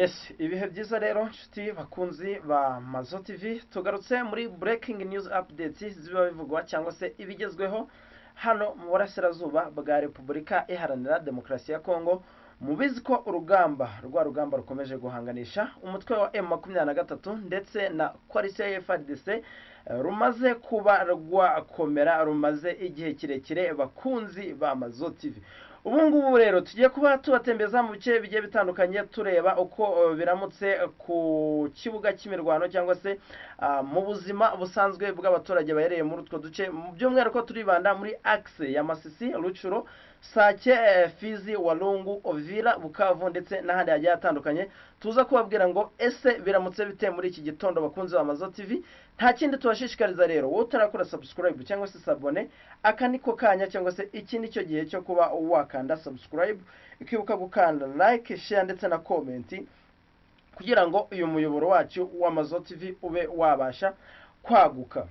Yes, ibihe byiza rero nshuti bakunzi ba Mazo TV, tugarutse muri breaking news updates ziba bivugwa cyangwa se ibigezweho hano mu burasirazuba bwa Repubulika Iharanira Demokarasi ya Kongo. Mubizi ko urugamba rwa rugamba rukomeje guhanganisha umutwe wa M23 ndetse na coalition ya FARDC rumaze kuba rwakomera, rumaze igihe kirekire. Bakunzi ba Mazo TV, ubu ngubu rero tugiye kuba tubatembeza mu bice bigiye bitandukanye, tureba uko biramutse ku kibuga cy'imirwano cyangwa se mu buzima busanzwe bw'abaturage baherereye muri utwo duce. By'umwihariko turibanda muri axe ya Masisi, Rutshuru, Sake, Fizi, Walungu, Uvira, Bukavu ndetse n'ahandi hagiye hatandukanye. Tuza kubabwira ngo ese biramutse bite muri iki gitondo? Bakunzi ba Mazo TV, nta kindi tubashishikariza rero, wowe utarakora subscribe cyangwa se s'abonner, aka niko kanya cyangwa se iki nicyo gihe cyo kuba wakanda subscribe, ukibuka gukanda like, share ndetse na comment, kugira ngo uyu muyoboro wacu wa Mazo TV ube wabasha kwaguka.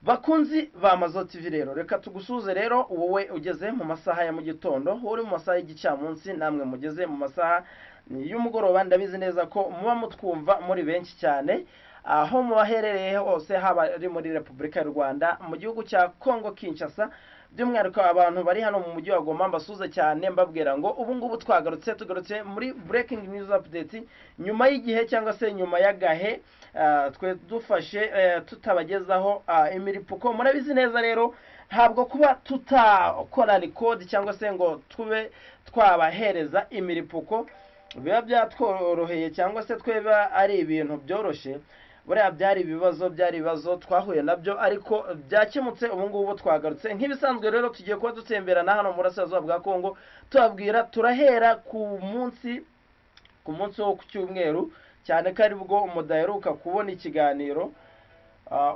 Bakunzi ba Mazo TV rero, reka tugusuze rero wowe ugeze mu masaha ya mu gitondo, wowe uri mu masaha y'igicamunsi, namwe mugeze mu masaha y'umugoroba. Ndabizi neza ko muba mutwumva muri benshi cyane aho mubaherereye hose, haba ari muri Repubulika y'u Rwanda, mu gihugu cya Congo Kinshasa, by'umwihariko abantu bari hano mu mujyi wa Goma. Mbasuze cyane, mbabwira ngo ubu ngubu twagarutse, tugarutse muri breaking news update nyuma y'igihe cyangwa se nyuma y'agahe twe dufashe tutabagezaho imiripuko. Murabizi neza rero, ntabwo kuba tutakora record cyangwa se ngo tube twabahereza imiripuko biba byatworoheye cyangwa se tweba ari ibintu byoroshye. Buriya byari ibibazo twahuye nabyo, ariko byakemutse. Ubu ngubu twagarutse nk'ibisanzwe. Rero tugiye kuba dutemberana hano mu burasirazuba bwa Kongo, tubabwira. Turahera ku munsi wo ku cyumweru, cyane ko aribwo mudaheruka kubona ikiganiro.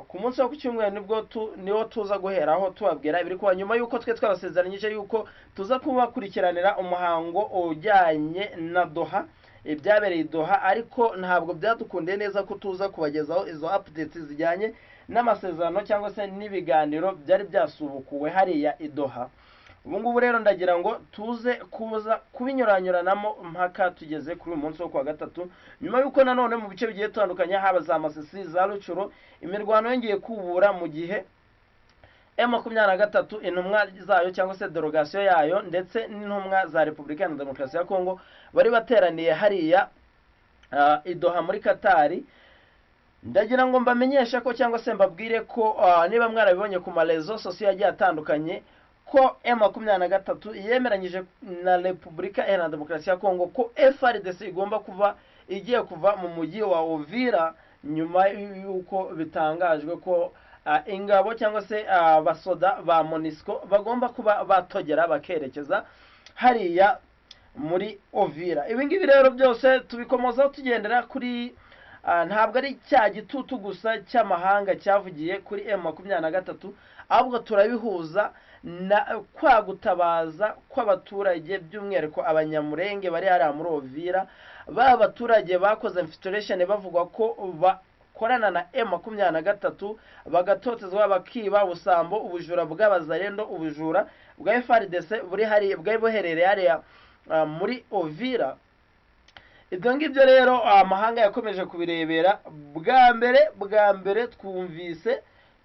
Ku munsi wo ku cyumweru nibwo niwo tuza guheraho tubabwira ibiri kuba, nyuma y'uko twe twabasezeranyije yuko tuza kubakurikiranira umuhango ujyanye na Doha, ibyabereye i Doha, ariko ntabwo byadukundiye neza ko tuza kubagezaho izo updates zijyanye n'amasezerano cyangwa se n'ibiganiro byari byasubukuwe hariya i Doha. Ubu ngubu rero ndagira ngo tuze kuza kubinyuranyuranamo mpaka tugeze kuri uyu munsi wo kuwa gatatu, nyuma y'uko nanone mu bice bigiye bitandukanye, haba za Masisi, za Rutshuru, imirwano yongeye kubura, mu gihe M23 intumwa zayo cyangwa se délégation yayo ndetse n'intumwa za Repubulika ya Demokarasi ya Kongo bari bateraniye hariya i Doha muri Katari. Ndagira ngo mbamenyeshe ko cyangwa se mbabwire ko niba mwarabibonye ku ma réseaux sociaux agiye atandukanye, ko M23 yemeranyije na Repubulika Iharanira Demokarasi ya Kongo ko FARDC igomba kuva, igiye kuva mu mujyi wa Uvira, nyuma y'uko bitangajwe ko ingabo cyangwa se abasoda ba MONUSCO bagomba kuba batogera bakerekeza hariya muri Uvira. Ibi ngibi rero byose tubikomozaho tugendera kuri ntabwo ari cya gitutu gusa cy'amahanga cyavugiye kuri M23, ahubwo turabihuza na kwa gutabaza kw'abaturage, by'umwihariko Abanyamurenge bari hariya muri Uvira, ba baturage bakoze infiltration bavugwa ko bakorana na M23, bagatotezwa, bakiba, ubusambo, ubujura bw'abazarendo, ubujura bwa FARDC buri hari bwari buherereye hariya muri Uvira. Ibyo ngibyo rero amahanga yakomeje kubirebera. Bwa mbere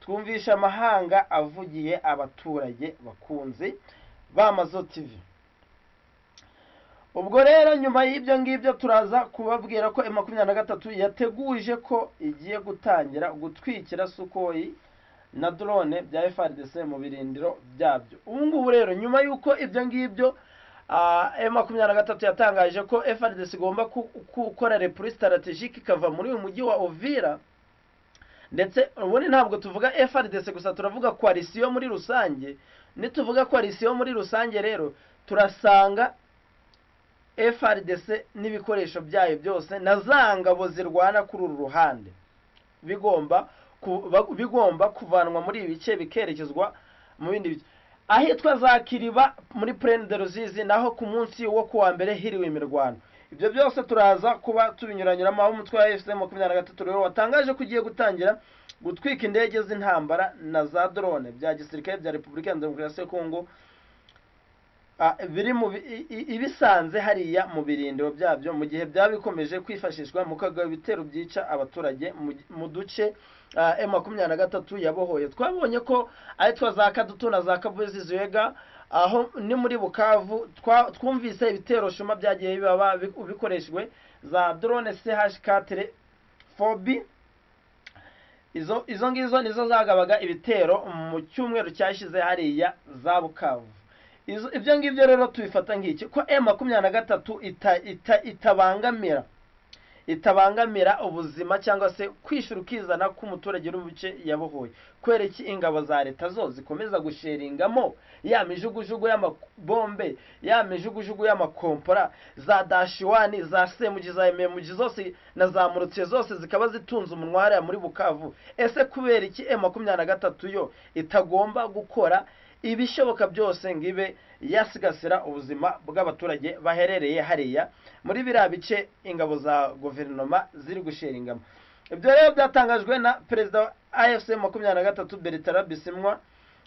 twumvishe amahanga avugiye abaturage. Bakunzi ba Mazo TV, ubwo rero nyuma y'ibyo ngibyo turaza kubabwira ko M23 yateguje ko igiye gutangira gutwikira Sukhoi na drone bya FARDC mu birindiro byabyo. Ubu ngubu rero, nyuma y'uko ibyo ngibyo M23 yatangaje ko FARDC igomba gukora repli stratégique ikava muri uyu mujyi wa Uvira, ndetse ubundi ntabwo tuvuga FARDC gusa, turavuga coalition muri rusange. Nituvuga coalition muri rusange rero, turasanga FARDC n'ibikoresho byayo byose na za ngabo zirwana kuri uru ruhande bigomba kuvanwa muri ibi bice bikerekezwa mu bindi bice. Ahitwa za Kiriba muri Plaine de Ruzizi naho ku munsi wo kuwa mbere hiriwe imirwano. Ibyo byose turaza kuba tubinyuranyuramo, aho umutwe wa AFC 23 rero watangaje ko ugiye gutangira gutwika indege z'intambara na za drone bya gisirikare bya Repubulika ya Demokarasi ya Kongo. biri mu ibisanze hariya mu birindiro byabyo, mu gihe byaba bikomeje kwifashishwa mu kugaba ibitero byica abaturage mu duce M23 yabohoye. Twabonye ko ahitwa za Kadutu na za Kabuzi Zuega, aho ni muri Bukavu, twumvise ibitero shuma byagiye bibaba bikoreshejwe za drone CH4 4B. Izo ngizo nizo zagabaga ibitero mu cyumweru cyashize hariya za Bukavu. Ibyo ngibyo rero tubifata nk'iki ko M23 itabangamira ubuzima cyangwa se kwishyura ukizana k'umuturage uri mu bice yabohoye. Kubera iki ingabo za leta zo zikomeza gusheringamo ya mijugujugu y'amabombe, ya mijugujugu y'amakompora, za Dash 1, za semugi, za ememugi zose na za murutse zose zikaba zitunze umunwa hariya muri Bukavu? Ese kubera iki M23 yo itagomba gukora ibishoboka byose ngo ibe yasigasira ubuzima bw'abaturage baherereye hariya muri biriya bice ingabo za guverinoma ziri gusheringamo? Ibyo rero byatangajwe na perezida wa AFC 23, Bertrand Bisimwa,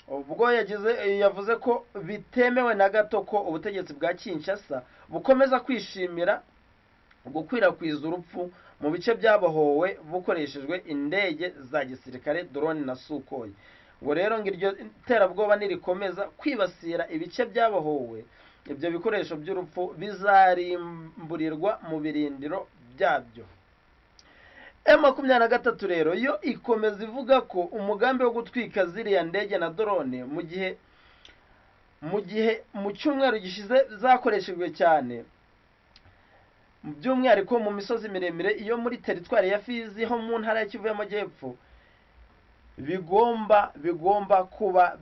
ubwo yavuze ko bitemewe na gato ko ubutegetsi bwa Kinshasa bukomeza kwishimira gukwirakwiza urupfu mu bice byabohowe bukoreshejwe indege za gisirikare, drone na Sukhoi. Ngo rero ngo iryo terabwoba nirikomeza kwibasira ibice byabohowe, ibyo bikoresho by'urupfu bizarimburirwa mu birindiro byabyo. M23 rero yo ikomeza ivuga ko umugambi wo gutwika ziriya ndege na drone, mu gihe mu cyumweru gishize zakoreshejwe cyane, by'umwihariko mu misozi miremire iyo muri teritwari ya Fizi ho mu ntara ya Kivu y'Amajyepfo, bigomba kuba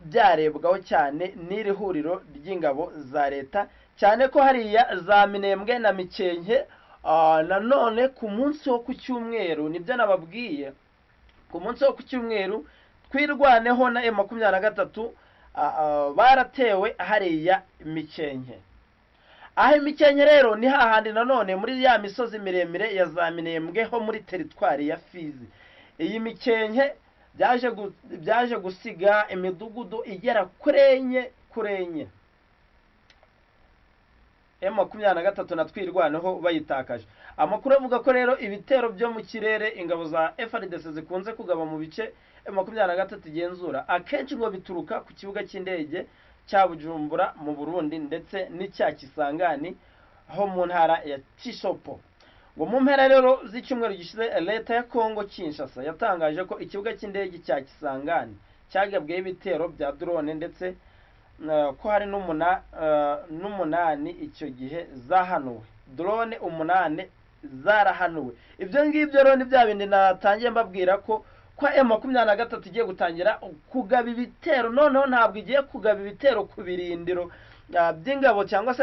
byarebwaho cyane n'iri huriro ry'ingabo za leta, cyane ko hariya za Minembwe na Mikenke, nanone ku munsi wo ku cyumweru, nibyo nababwiye, ku munsi wo ku cyumweru Twirwaneho na M23 baratewe hariya Mikenke. Aho Imikenke rero ni hahandi nanone muri ya misozi miremire ya za Minembwe ho muri teritwari ya Fizi. Iyi Mikenke byaje gusiga imidugudu igera kuri enye, kuri enye, M23 na Twirwaneho bayitakaje. Amakuru avuga ko rero ibitero byo mu kirere ingabo za FARDC zikunze kugaba mu bice M23 igenzura, akenshi ngo bituruka ku kibuga cy'indege cya Bujumbura mu Burundi ndetse n'icya Kisangani ho mu ntara ya Tshopo. Ngo mu mpera rero z'icyumweru gishize, leta ya Congo Kinshasa yatangaje ko ikibuga cy'indege cya Kisangani cyagabweho ibitero bya drone, ndetse ko hari n'umunani icyo gihe zahanuwe, drone 8 zarahanuwe. Ibyo ngibyo rero ni bya bindi natangiye mbabwira ko M23 igiye gutangira kugaba ibitero. Noneho ntabwo igiye kugaba ibitero ku birindiro by'ingabo cyangwa se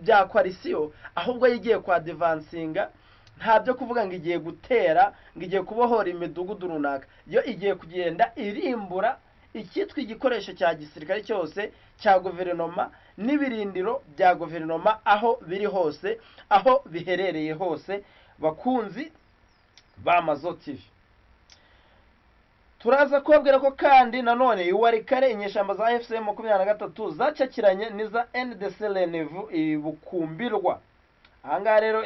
bya coalition, ahubwo igiye kwa advancinga. Nta byo kuvuga ngo igiye gutera, ngo igiye kubohora imidugudu runaka. Yo igiye kugenda irimbura icyitwa igikoresho cya gisirikare cyose cya guverinoma n'ibirindiro bya guverinoma aho biri hose, aho biherereye hose. Bakunzi ba Mazo TV, turaza kubabwira ko kandi nanone iWalikale inyeshyamba za AFC 23 zacakiranye n'iza NDC Renouveau Bukumbirwa. Ahangaha rero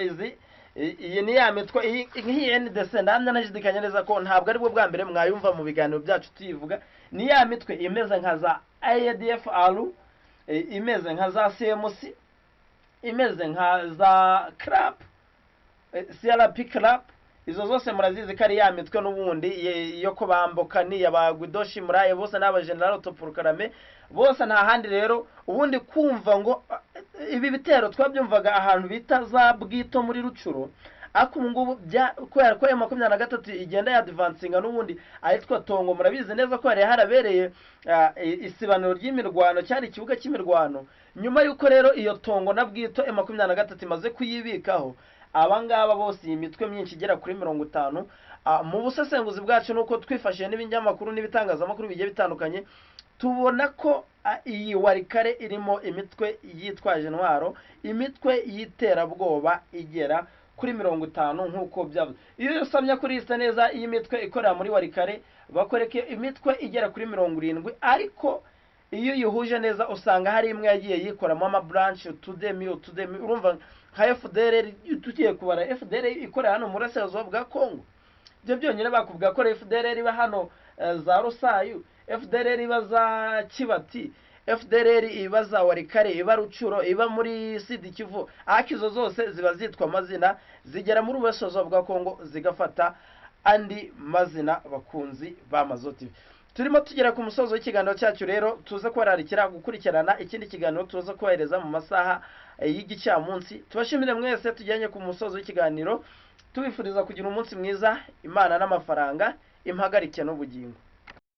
iyi ni ya mitwe nk'iyi NDC, ndamya nashidikanya neza ko ntabwo aribwo bwa mbere mwayumva mu biganiro byacu tuyivuga. Ni ya mitwe imeze nka za ADF ALU, imeze nka za CMC, imeze nka za CRAP, CRP CRAP. Izo zose murazizi ko ari ya mitwe n'ubundi yo kubambuka, ni aba Guidoshi Muraye bose n'aba General Topurukarame bose, nta handi. Rero ubundi kumva ngo ibi bitero twabyumvaga ahantu bita za Bwito muri Rutshuru, ariko ubu ngubu kubera ko M23 igenda yadvancinga n'ubundi ahitwa Tongo, murabizi neza ko hari harabereye isibaniro ry'imirwano, cyari ikibuga cy'imirwano. Nyuma y'uko rero iyo Tongo na Bwito M23 imaze kuyibikaho, abangaba bose, iyi mitwe myinshi igera kuri 50, mu busesenguzi bwacu nuko twifashishije n'ibinyamakuru n'ibitangazamakuru bigiye bitandukanye, tubona ko iyi Walikale irimo imitwe yitwaje intwaro, imitwe y'iterabwoba igera kuri 50 nk'uko byavuze. Iyo usomye kuri liste neza y'imitwe ikorera muri Walikale, bakwereka imitwe igera kuri 70, ariko Iyo uyihuje neza, usanga hari imwe yagiye yikoramo amabranches, utudemi, utudemi. Urumva nka FDLR, tugiye kubara FDLR ikorera hano mu burasirazuba bwa Congo, ibyo byonyine bakubwira ko FDLR iba hano za Rusayu, FDLR iba za Kibati, FDLR iba za Walikale, iba Rutshuru, iba muri Sud Kivu. Ariko izo zose ziba zitwa amazina, zigera muri burasirazuba bwa Congo zigafata andi mazina. Bakunzi ba Mazo TV, turimo tugera ku musozo w'ikiganiro cyacu. Rero tuze kubararikira gukurikirana ikindi kiganiro tuza kohereza mu masaha y'igicamunsi. Tubashimire mwese tujyanye ku musozo w'ikiganiro, tubifuriza kugira umunsi mwiza. Imana n'amafaranga, impagarike n'ubugingo.